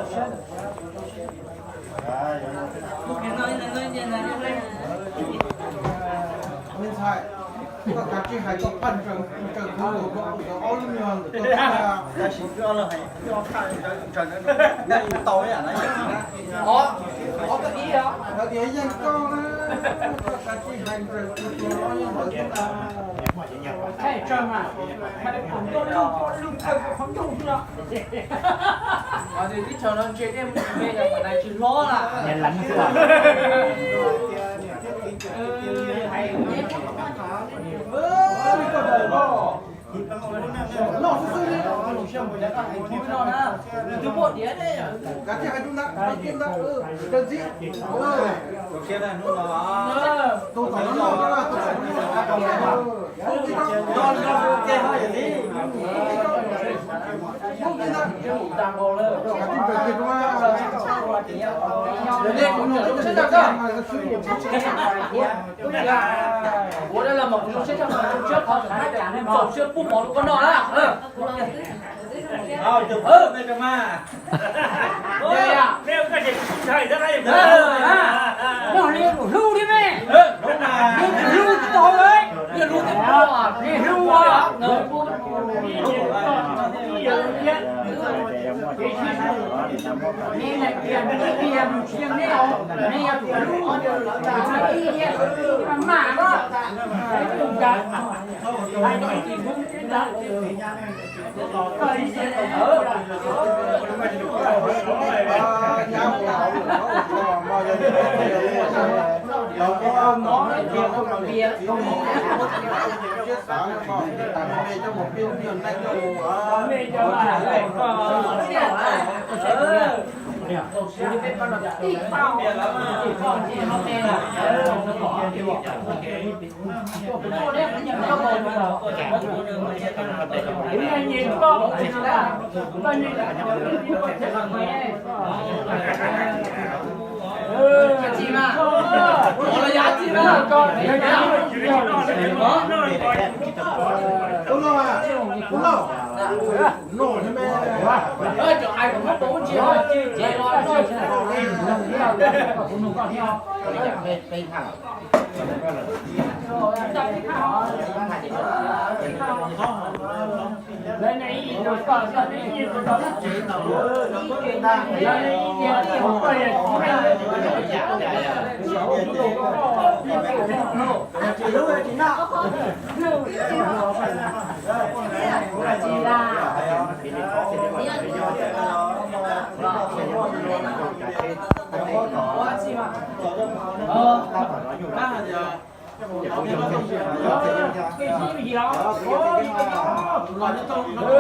Me ntxhais, koj kav tsij hais koj poj ntsawm, ntsawm kuv, ob lub nyuag ntawm koj. Tab sis twb los hais, twb ob thaj ntsawm, ntsawm tau ib yam na. Ob, ob tug ib os. Lawv tias yeej koj na, koj kav tsij hais ntsawm kuv tus ob nyuag ntawd xwb na. Thaij tsawg mas, hais kom nco lub, lub kawg qhov ncauj xwb los. Twb thaum no ntse tej me yog qhov nais tsis hlob lawm. Noj xwb xwb li. Noj na, nws twb muaj diav ne. Kav tsij hais rau ntawd, rau ntawd, rau ntxim. Tus tom no noj, tus tom no noj. Ua dab los mas kuv zoo siab tshaj, zoo siab qhov txaus siab pub mov rau koj noj na. Noj li hlub thiab me. Hlub tsis tau, hlub tsis tau, hlub.